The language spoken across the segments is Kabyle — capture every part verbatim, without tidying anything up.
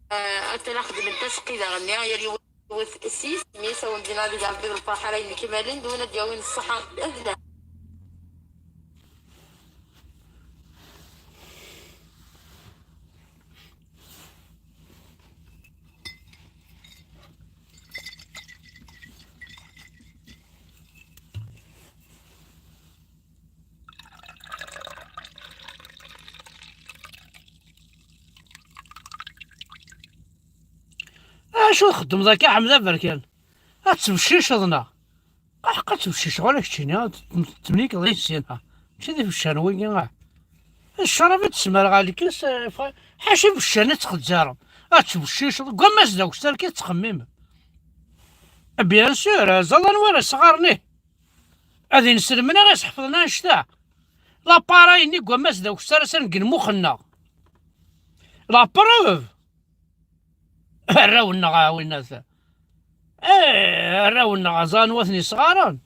Atan xedmen taseqqi daɣen-nni, yal yiwet s yisem-is, a wen-d-iniɣ di leɛbid lferḥ ara yenekmalen, d win ad d-yawin ṣṣeḥḥa d lehna. Acu txeddmeḍ akka, Ḥmed Aberkan? Ad tebciceḍ neɣ? Aḥeqq ad tebciceḍ, wala keččini, ad t-, temlikeḍ i sin, ha. Mačči d ibeccan wigi, ah. Ccrab i d-tesmer ɣer lkas, eh, fa-, ḥaca ibeccan i ttxezzaren. Ad tebciceḍ, deg wammas d akessar kan tettxemmimem. Bien sûr, ẓalan war asɣar-nni. Ad inselmen ara iseḥfḍen annect-a. L'appareil-nni deg wammas d akessar, atan deg lmux-nneɣ. La preuve. Arraw-nneɣ, a winnat. Eh, arraw-nneɣ, ẓan wa ten-isɣaren.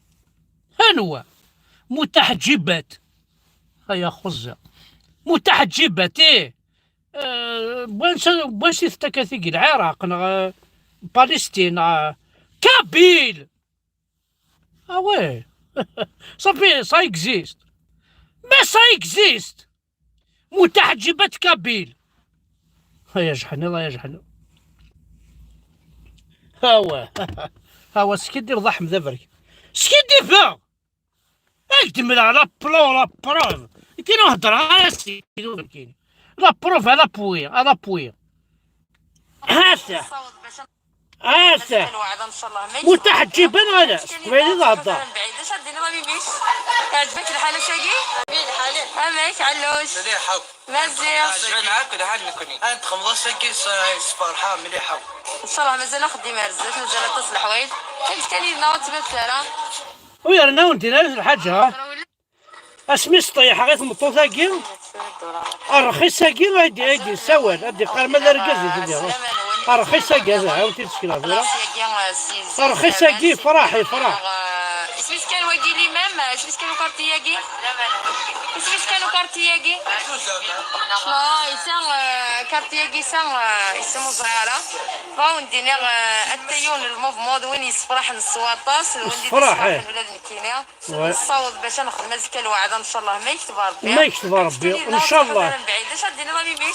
Anwa? Mutaḥeǧǧibat. Ay axuẓẓi. Mutaḥeǧǧibat, ih. Eh, n wansi, n wansi tettak tigi? Lɛiraq, neɣ, eh, Palestine, neɣ, eh, Kabyle. Ah ouais. Ça fait, ça existe. Mais ça existe. Mutaḥeǧǧibat Kabyle. Ay ajeḥniḍ, ay ajeḥniḍ. Hawa. Hawa, skiddibeḍ a Ḥmed Aberkan. Skiddibeɣ! Ad k-d-mleɣ la pro-, la preuve. Nekkin ur heddreɣ ara s Skiddibeɣ nekkini. La preuve à l'appui, à l'appui. Hata. Ata. Mutaḥeǧǧiba neɣ ala? S teqbaylit i thedder. Amek, ɛellus? Maziɣ. Ɛejban akk lḥal nekkni. Ad txemḍ ass-agi s-, s ferḥa mliḥ akk. Ncallah mazal axeddim ar zdat, mazal aṭas n leḥwayeǧ. Amek kan yid-neɣ ur ttmettat ara. Ur yerna ur ndin ara lḥaǧa. Asmi sṭeyḥeɣ i tmeṭṭut-agi, rxis-agi ay d-, ay d-yessawal, ad d-iqqar ma d argaz i telliḍ. Rxis-agi, ad ɛawed i d-sekneɣ tura. Rxis-agi, ifraḥ, ifraḥ. Isem-is kan wagi limam, isem-is kan ukarti-agi? Isem-is kan ukarti-agi? Non, yessa, euh, karti-agi yessa, euh, yessa ur ẓriɣ ara. Bɣiɣ ad wen-d-iniɣ, euh, atay yiwen n lmouvement d win yessefraḥen s waṭas, d win d-yessefraḥen ula d nekkini. Ouais. Nessaweḍ bac ad nexdem azekka lweɛda, ncallah, ma yekteb Rebbi. Ma yekteb Rebbi, ncallah. Mbeɛd, acu ad d-tiniḍ a Mimi?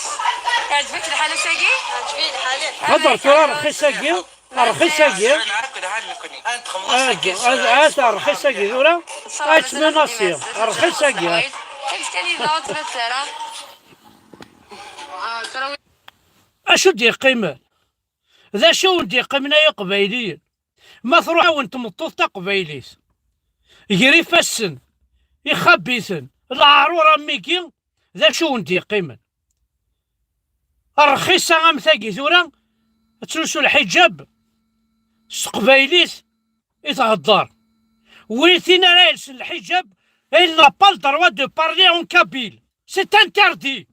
Iɛǧeb-ak lḥal ass-agi? Iɛǧeb-iyi lḥal. Hḍer tura rxis-agi, rxis-agi. Ad, ad, ad rxis-agi tura. Ncallah, ad mazal tmenasi, ad nexdem azekka rxis-agi. Amek kan yella ur ttmettat ara. Acu d-yeqqimen? D acu i wen-d-yeqqimen ay Iqbayliyen? Ma truḥ-awen tmeṭṭut taqbaylit, gar ifassen, ixab-iten, leɛrur am wigi, d acu i wen-d-yeqqimen? Rxisa am tagi tura, ad tlusu lḥiǧab, s teqbaylit i thedder. Win tin ara yelsen lḥiǧab, elle n'a pas le droit de parler en kabyle. C'est interdit.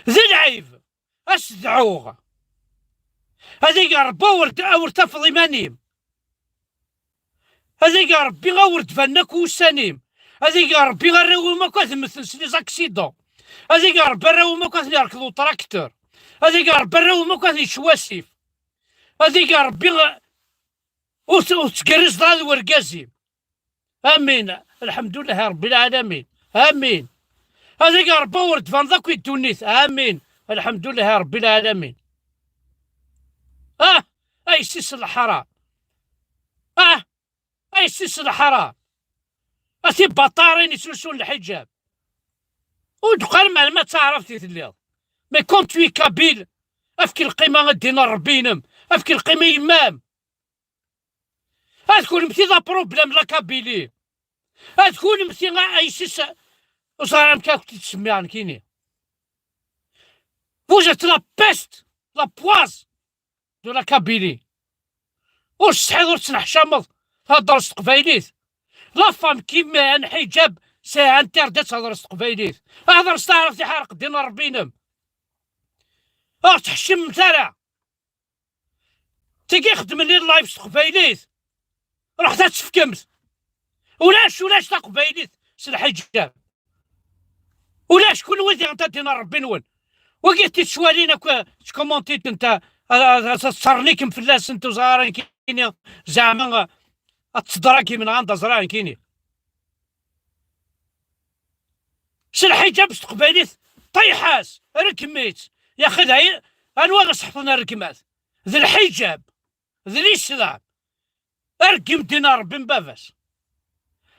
D lɛib. Ad s-dɛuɣ. Ad ig Ṛebbi awer d-, awer tafeḍ iman-im. Ad ig Ṛebbi awer d-banen akk wussan-im. Ad ig Ṛebbi arraw-im akk ad mmten s les accidents. Ad ig Ṛebbi arraw-im akk ad ten-irked utraktur. Ad ig Ṛebbi arraw-im akk ad yečč wasif. Ad ig Ṛebbi, eh, ur t-, ur tettgerrizeḍ ara d wergaz-im. Amin. Lḥemdulleh Ṛebbi lɛalamin. Amin. Ad ig Ṛebbi ur d-tbaneḍ akk i ddunit. Amin. Lḥemdulleh Ṛebbi lɛalamin. Ah! Ay yessi-s n leḥṛam. Ah! Ay yessi-s n leḥṛam. A tibaṭarin yettlusun lḥiǧab. Ur d-qqarem ar ma d taɛrabt i telliḍ. Mais quand tu es kabyle, efk lqima i ddin n Ṛebbi-inem. Efk lqima i yemma-m. Ad kunemti d aproblème la Kabylie. Ad kunemti a, a yessi-s, ur ẓriɣ amek akk tt-id-semmiɣ nekkini. Vous êtes la peste, la poisse de la Kabylie. Ur tesɛiḍ, ur tettneḥcameḍ, thedder s teqbaylit. La femme qui met un hijab, c'est interdit ad tehder s teqbaylit. Hder s taɛrabt iḥerq ddin n Ṛebbi-inem. Ur teḥcimemt ara. Tigi xedmen i live s teqbaylit. Ruḥet ad tefkemt. Ulac, ulac taqbaylit s lḥiǧab. Ulac, kunwi diɣen ad d-inin Ṛebbi-nwen. Wagi tittwalin akk ttkumuntitent, ttsernikem fell-asent, ur ẓriɣ ara nekkini zeɛma ad teḍra-kem neɣ anda ẓriɣ nekkini. S lḥiǧab s teqbaylit, ṭayḥ-as, rkem-itt. Yaxi d ay-, anwa ara seḥṭen rrekmat? D lḥiǧab, d lislam. Rgem ddin n Ṛebbi n baba-s.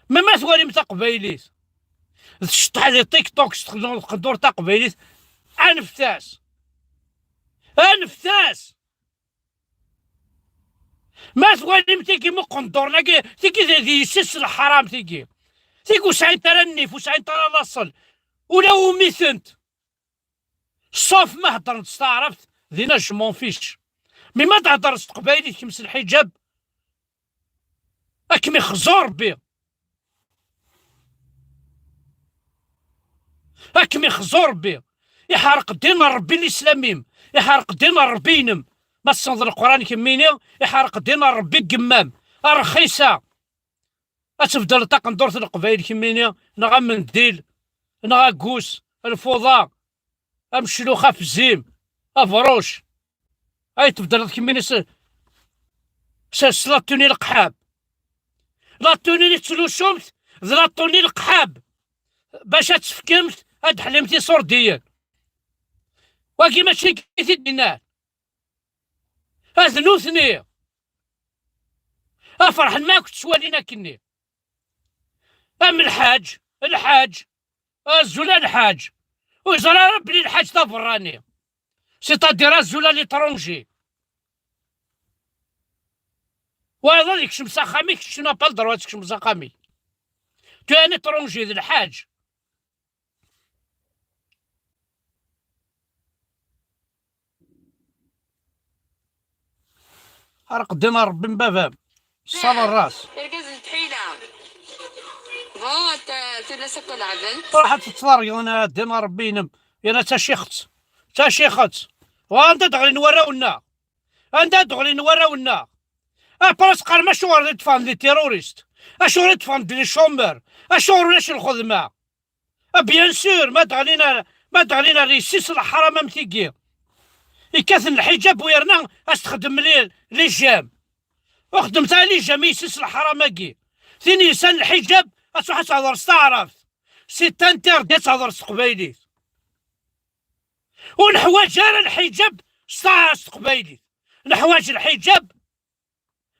Ma, ma twalim taqbaylit tceṭṭeḥ di TikTok s tqendurt taqbaylit, aneft-as. Aneft-as. Ma twalim tigi muqenduren-agi, tigi d, d yessi-s n leḥram tigi. Tigi ur sɛint ara nnif, ur sɛint ara laṣel. Ula umitent. Sauf ma heddrent s taɛrabt, dinna je m'en fiche. Mi ma thedreḍ s teqbaylit kemm s lḥiǧab, ad kem-ixzu Ṛebbi. Ad kem-ixzu Ṛebbi. Iḥreq ddin n Ṛebbi lislam-im. Iḥreq ddin n Ṛebbi-inem. Ma tessneḍ Leqran kemmini, iḥreq ddin n Ṛebbi n yemma-m. Rxis-a. Ad tbeddleḍ taqendurt n Leqbayel kemmini, neɣ amendil, neɣ aggus, lfuḍa, ameclux, afzim, abruc. Ay tbeddleḍ kemmini s, s, s la tenue leqḥab. La tenue i tettlusumt d la tenue leqḥab. Bac ad tefkemt, ad d-ḥlimt iṣurdiyen. Wagi mačči i t-id-yennan. Ad nutni. A ferḥen ma akk ttwalin akkenni. Am lḥaǧ, lḥaǧ, azul a lḥaǧ. Ur yeẓri ara belli lḥaǧ d aberrani. C'est-à-dire azul a l'étranger. Wayeḍ ad yekcem s axxam-ik, kečč tu n'as pas le droit ad tkecmeḍ s axxam-ik. Tu es un étranger, d lḥaǧ. Ḥreq ddin n Ṛebbi n baba-m. Ṣṣal ṛṛas. Irgazen n tḥila. Bon, t-, tullas akk lɛebent. Ruḥ ad tettḍargeḍ ddin n Ṛebbi-inem. Yerna d tacixet. D tacixet. Wa anda d-ɣlin warraw-nneɣ? Anda d-ɣlin warraw-nneɣ? Après teqqarem acuɣer i d-ffɣen des terroristes? Acuɣer i d-ffɣen des chômeurs? Acuɣer ulac lxedma? Ah, bien sûr, ma d-ɣlin ar, ma d-ɣlin ar yessi-s n leḥram am tigi. Ikkaten lḥiǧab u yerna ad s-texdem li, les j'aime. Ur xeddmet ara les j'aime i yessi-s n leḥram-agi. Tin yelsan lḥiǧab, ad truḥ ad tehder s taɛrabt. C'est interdit ad tehder s teqbaylit. Ur neḥwaǧ ara lḥiǧab s ta-, s teqbaylit. Neḥwaǧ lḥiǧab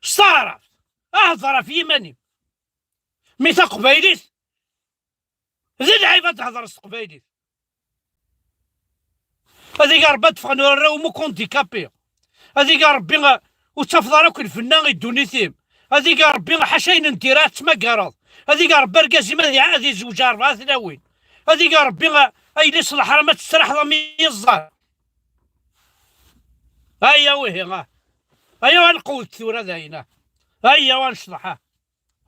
s taɛrabt. Hder ɣef yiman-im. Mi taqbaylit, d lɛib ad thder s teqbaylit. Ad iga Ṛebbi ad d-ffɣen warraw-im akk handicapés. Ad iga Ṛebbi, uh, ur ttafeḍ ara akk lfenna i ddunit-im. Ad iga Ṛebbi ḥaca ayen n dira ad tettmagareḍ. Ad iga Ṛebbi argaz-im ad iɛa-, ad izewǧ ar rebɛa tlawin. Ad iga Ṛebbi, uh, a yelli-s n leḥram ad testraḥeḍ am yiẓẓan. Aya wihi, ah. Aya wa nqewwet tura dayen, ah. Aya wa necḍeḥ, ah.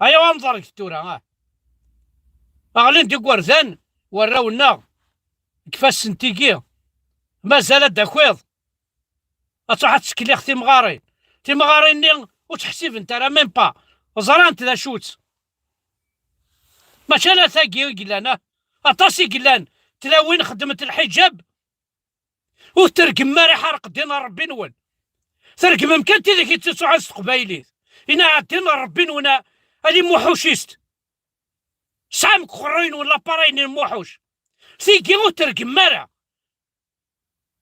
Aya wa nḍerget tura, ah. Ɣlin-d igerdan warraw-nneɣ deg ifassen n tigi. Mazal ad d-takiḍ. Ad truḥ ad tettkelliɣ timɣarin. Timɣarin-nni ur tt-ḥsibent ara, même pas. Ẓrant d acu-tt. Mačči ala tagi i yellan, ah. Aṭas i yellan. Tlawin xeddment lḥiǧab. Ur tergmem ara, iḥreq ddin n Ṛebbi-nwen. Tergmem kan tidak i tettsuɣal s teqbaylit. Ina ddin n Ṛebbi-nwen a, a les muḥucistes. Tesɛam deg uqerruy-nwen l'appareil n lmuḥuc. Tigi ur tergmem ara.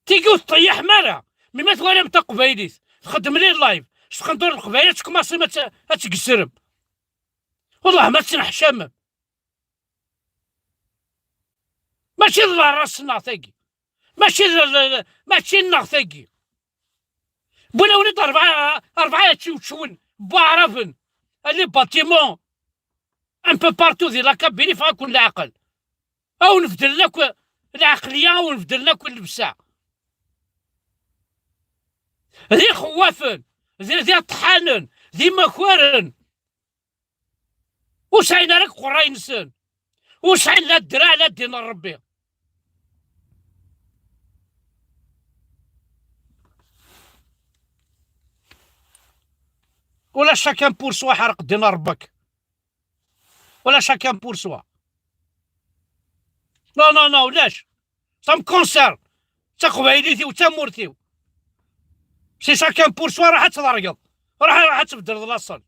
Tigi ur teṭṭeyyḥem ara. Mi ma twalam taqbaylit txeddem les lives s tqendurt n leqbayel, ad tkumaṣim ad tt-, ad tgezzrem. Wellah ma tettneḥcamem. Mačči d ṛṛas-nneɣ tagi. Mačči d, d, d, mačči nneɣ tagi. Wwin-awen-d rebɛa, rebɛa ičewčewen n waɛraben. Les bâtiments un peu partout di la Kabylie, ffeɣ-aken leɛqel. A wen-beddlen akk lɛeqliya, a wen-beddlen akk llebsa. D ixewwafen, d, d iṭeḥḥanen, d imakaren. Ur sɛin ara deg uqerray-nsen. Ur sɛin la ddreɛ, la ddin n Ṛebbi. Ula chacun pour soi, ḥreq ddin n Ṛebbek. Ula chacun pour soi. Non, non, non, ulac. Ça me concerne. taqbaylit-iw d tamurt-iw. C'est chacun pour soi, ruḥ ad tḍergeḍ, ruḥ, ruḥ ad tbeddleḍ laṣel.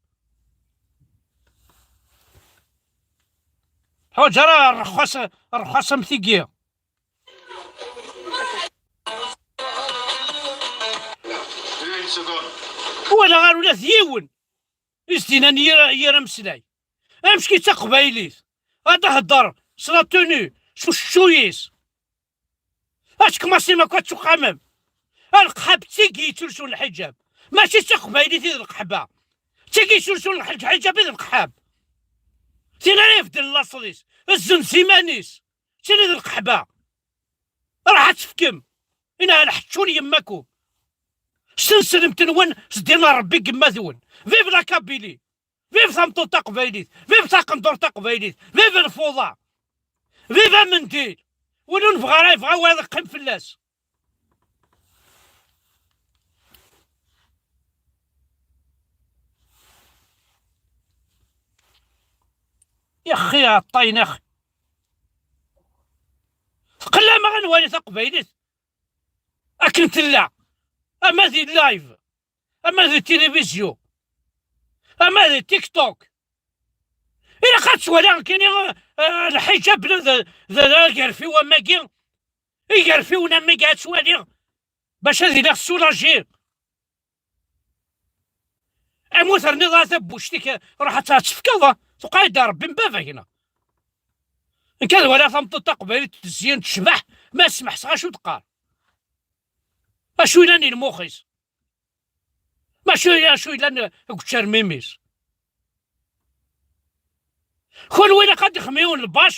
Ḥwaǧ ara rrexxas, rrexxas am tigi. Wala ɣer ula d yiwen i s-d-inan yir, yir ameslay. Amek i d taqbaylit? Ad d-hedder s la tenue, s ucečču-is. Ad tkemassim akk ad tuqamem. Aleqḥab d tigi yettlusun lḥiǧab. Mačči d taqbaylit i d leqḥba. D tigi yettlusun lḥiǧ-, lḥiǧab i d leqḥab. Tin ara ibeddlen laṣel-is, zzenz iman-is. D tin i d leqḥba. Ruḥ ad tefkem. Inha lḥeččun yemma-kum. S tenselmt-nwen, s ddin n Ṛebbi n yemma-twen. Vive la Kabylie! Vive tameṭṭut taqbaylit! Vive taqendurt taqbaylit! Vive lfuḍa! Vive amendil! Win ur nebɣi ara yebɣa wayeḍ iqqim fell-as. Yaxi ɛeṭṭayen axi. Tqellama ad nwali taqbaylit akken tella, ama di live, ama di tilivizyu, ama di TikTok. Ilaq ad twali nekkini, eh, lḥiǧab d, d, d agerfiw am wagi, igerfiwen am wagi ad twaliɣ, bac ad iliɣ soulagé. Amu terniḍ ara tabbuct-ik, ruḥ ad tt-tefkeḍ, tuqeɛ-d Ṛebbi n baba-k, neɣ? Nekk ad waliɣ tameṭṭut taqbaylit tezyen tecbeḥ, ma smeḥseɣ acu teqqar. Acu yellan i lmux-is? Mačči acu yellan deg učermim-is. Kunwi ilaq ad ixem yiwen lbac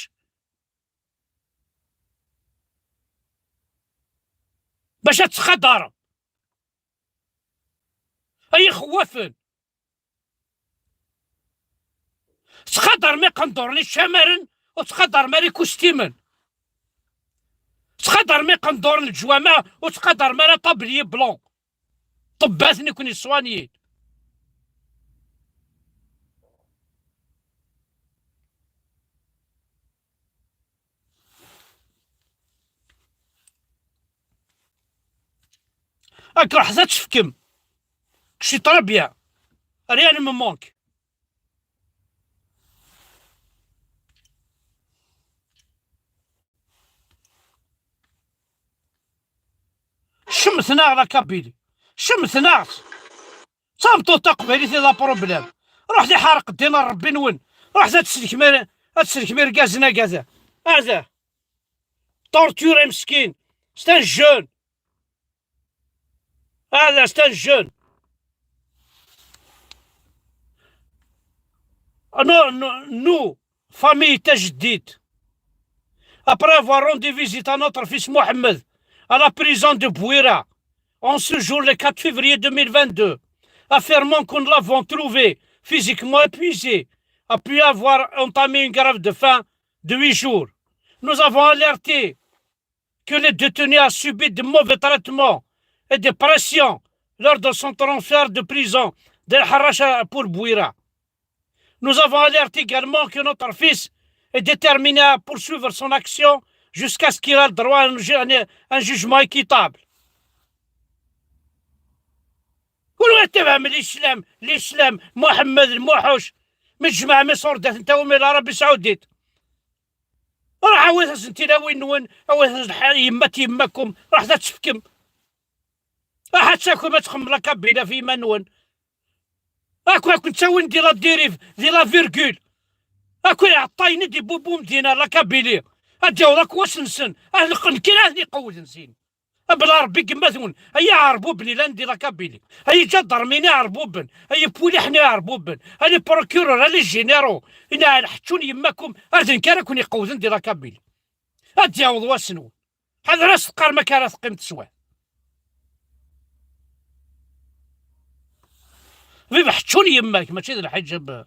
bac ad ttqadarem. Ay ixewwafen! Ttqadarem iqenduren icamaren, ur ttqadarem ara ikustimen. Ttqadarem iqenduren leǧwamaɛ, ur ttqadarem ara tablier blanc. Ṭebbat nekkni ṣwanyin. Ak ruḥet ad tefkem. Je suis très bien. Rien ne me manque. Cemten-aɣ la Kabylie. Cemten-aɣ-tt. D tameṭṭut taqbaylit i d aproblème. Ruḥet iḥerq ddin n Ṛebbi-nwen. Ruḥet ad tselkem, ad tselkem irgazen agad-a. Hada. Torture meskin. C'est un jeune. Hada, c'est un jeune. Ah non, non, nous, famille Tajdid, après avoir rendu visite à notre fils Mohamed à la prison de Bouira, en ce jour, le quatre février deux mille vingt-deux, affirmant que nous l'avons trouvé physiquement épuisé, après avoir entamé une grève de faim de huit jours. Nous avons alerté que le détenu a subi de mauvais traitements et de pressions lors de son transfert de prison d'El Harrach pour Bouira. Nous avons alerté également que notre fils est déterminé à poursuivre son action jusqu'à ce qu'il ait droit à un ju-, un, un jugement équitable. Ur tebɛem l'islam, l'islam, Muḥemmed, lmuḥuc, mi tjemɛem iṣurdat n tawumi la Rabbi Saudi. Ruḥ awit-asen tilawin-nwen, awit-asen lḥa-, yemma-t yemma-kum, ruḥet ad tefkem. Aḥa ttakum ad txemmem la Kabyle ɣef yiman-nwen. Akk, akk ttawin di la dérive, di la virgule. Akk iɛeṭṭayen i d-ibubbum dina la Kabylie. Ad d-yaweḍ akk wass-nsen, ad leqqen kan ad ten-iqewwden sin. Abla Ṛebbi n yemma-twen, ay iɛerbuben ilan di la Kabylie, ay iǧadarmin iɛerbuben, ay ipuliḥen iɛerbuben, ay les procureurs, ay les généraux, inɛa lḥeččun yemma-kum, ar d nekk ara ken-iqewwden di la Kabylie. Ad d-yaweḍ wass-nwen. Ḥader ad s-teqqarem akka ara teqqim teswiɛt. Bib ḥeččun yemma-k, mačči d lḥiǧab.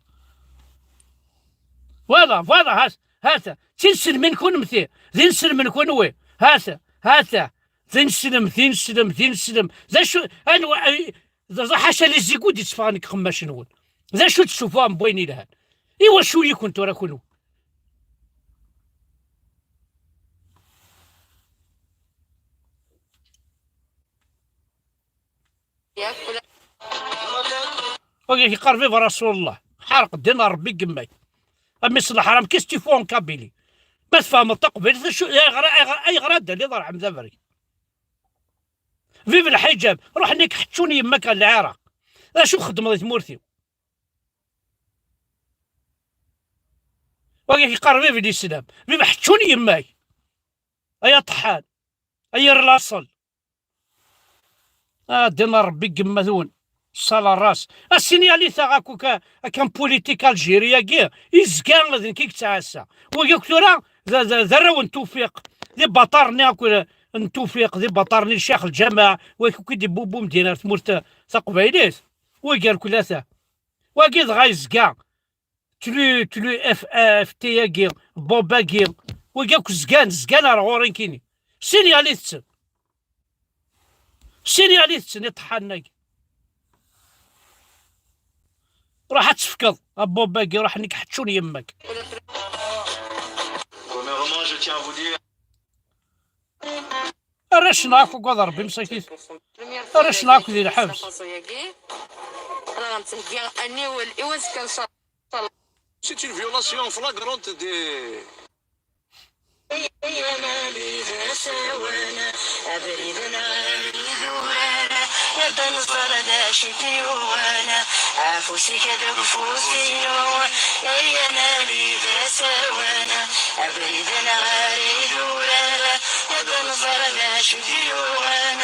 Voilà, voilà, ha-, hata, d tinselmin kunemti, d inselmen kunwi, hata, hata, d ineslem, d ineslem, d ineslem. D acu, anwa, ay, d, d, ḥaca les égouts d-itteffɣen deg iqemmacen-nwen. D acu d-tessufuɣem n wayen yelhan? Iwacu-yi-ken tura kunwi? Wagi yeqqar vive Rasulullah. Ḥarq ddin n Ṛebbi n yemma-k. A mmi-s n leḥram, qu'est-ce que tu fous en Kabylie? Ma tfehmeḍ taqbaylit, acu, ayɣer, ayɣer, ayɣer ad d-taliḍ ɣer Ḥmed Abreg? Vive lḥiǧab, ruḥ nnig ḥeččun yemma-k ɣer Lɛiraq. D acu txeddmeḍ di tmurt-iw? Wagi yeqqar vive l'islam, vive ḥeččun yemma-k. Ay aṭeḥḥan, ay yir laṣel. Ah, ddin n Ṛebbi deg yemma-twen. Ṣṣala ras. Asinyalit-a akk ka-, akan politik Algérie-agi, izga d nekk i yettɛassa. Wagi akk tura, d, d, d arraw n Tufiq. D ibaṭar-nni akk n Tufiq, d ibaṭar-nni n Ccix Lǧameɛ, wagi akk i d-ibubbum din ar tmurt taqbaylit. Wagi ar kulata. Wagi dɣa yezga. Tlu, tlu F F T-agi, Bob-agi, wigi akk zgan, zgan ar ɣur-i nekkini. Sinyalit-ten. Sinyalit-ten iṭeḥḥanen-agi. Ruḥ ad tefkeḍ, a Bob-agi, ruḥ nnig ḥeččun yemma-k. Arrac-nneɣ akk ugad Ṛebbi msakit. Arrac-nneɣ akk di lḥebs. C'est une violation flagrante des... Ay aman d asawen, abrid-nneɣ d idurar, ad nẓer d acu i t-yuɣen, afus-ik deg ufus-inu. Ay aman d asawen, abrid-nneɣ d idurar, ad nẓer d acu i t-yuɣen.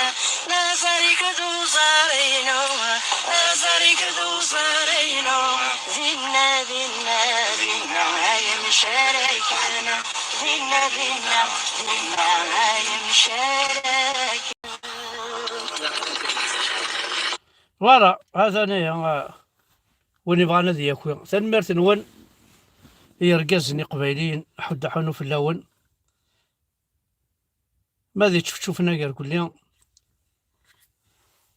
Aẓar-ik d uẓar-inu, aẓar-ik d uẓar-inu. Dinna, dinna, dinna ay mcaraken. Dinna, dinna, dinna ay mcaraken. Voilà, ha-t-an ihi, ah, win yebɣan ad yaki. Tanemmirt-nwen, i yergazen iqbayliyen, ḥudd aḥunu fell-awen. Ma d ičefčufen agerkulli,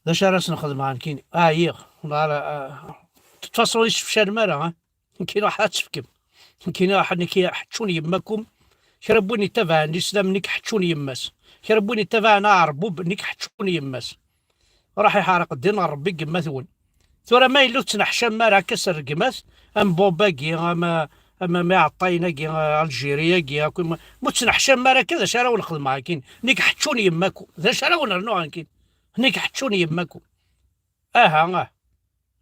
d acu ara sen-xedmeɣ nekkini? Ɛyiɣ. Neɣ ara, ah, de toute façon, ur yessefcalem ara, ah. Nekkini ruḥ ad tefkem. Nekkini ruḥ, nekk ḥeččun yemmakum. Kra n win yettabaɛen Lislam, nekk ḥeččun yemma-s. Kra n win yettabaɛen aɛerbub, nekk ḥeččun yemma-s. Ruḥ iḥerq ddin n Ṛebbi deg yemma-twen. Tura ma yella ur ttneḥcam ara akka s rregmat, am Bob-agi, am, am, am iɛeṭṭayen-agi, Algérie-agi, akk, ma, ma ur ttneḥcam ara akka, d acu ara wen-xedmeɣ akkin? Nekk ḥeččun yemmakum. D acu ara wen-rnuɣ akkin? Nekk ḥeččun yemmakum. Aha, ah.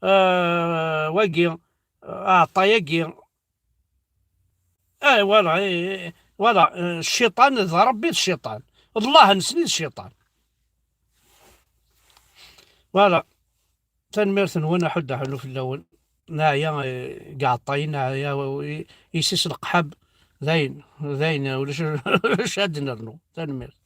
Euh, wagi, aɛeṭṭay-agi. Eh, voilà, eh, eh, voilà, eh, cciṭan d Ṛebbi d cciṭan. Allah-nsen i d cciṭan. Voilà. Tanemmirt-nwen, aḥudd aḥunu fell-awen. Neɛya, eh, deg iɛeṭṭayen, neɛya, i, i sis leqḥab. D ayen, d ayen, ulac, ulac ad d-nernu. Tanemmirt.